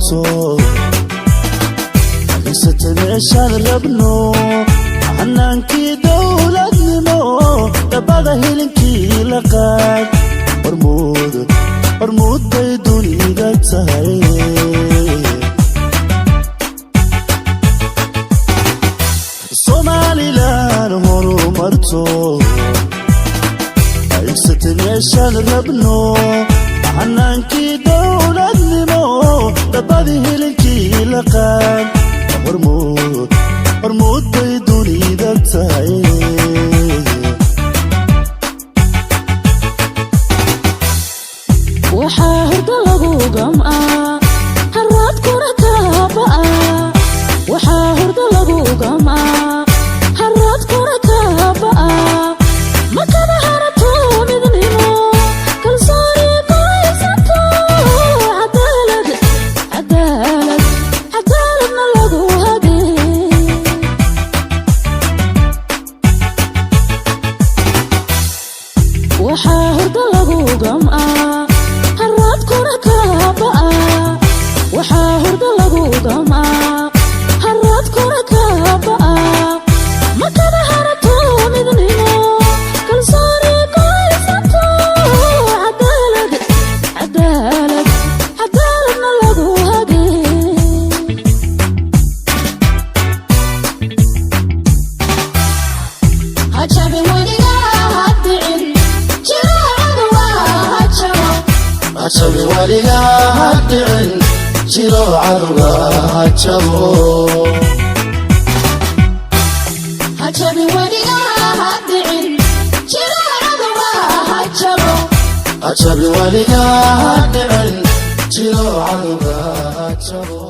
Horumarto, haysata meeshaan rabno, hanaankii dowladnimo, dhabada hilinkii la qaad. Hormuud, hormuud bay dunida tahay. Somalilan horumarto, haysata meeshaan rabno, hanaankii dowladnimo, dhabadii hilinkii la qaad. Hormuud, hormuud bay dunida tahay. Waxaa hurdo lagu gam'aa, haraadkuna kaaba'a. Waxaa hurdo lagu gam'aa, haraadkuna kaaba'a. Makada harato midnimo, kalsooni ku haysato, cadaalad, cadaalad, cadaaladna lagu hagee. Waxaa hurdo lagu gam'aa, haraadkuna kaaba'a. Waxaa hurdo lagu gam'aa, haraadkuna kaaba'a. Makada harato midnimo, kalsooni ku haysato, cadaalad, cadaalad, cadaaladna lagu hagee. Hajabin weligaa, ha dhicin jiro cadowga, ha jabo. Hajabi weligaa, ha dhicin jiro cadowga, ha jabo. Hajabin weligaa, ha dhicin jiro cadowga, ha jabo. Hajabi weligaa, ha dhicin jiro cadowga, ha jabo.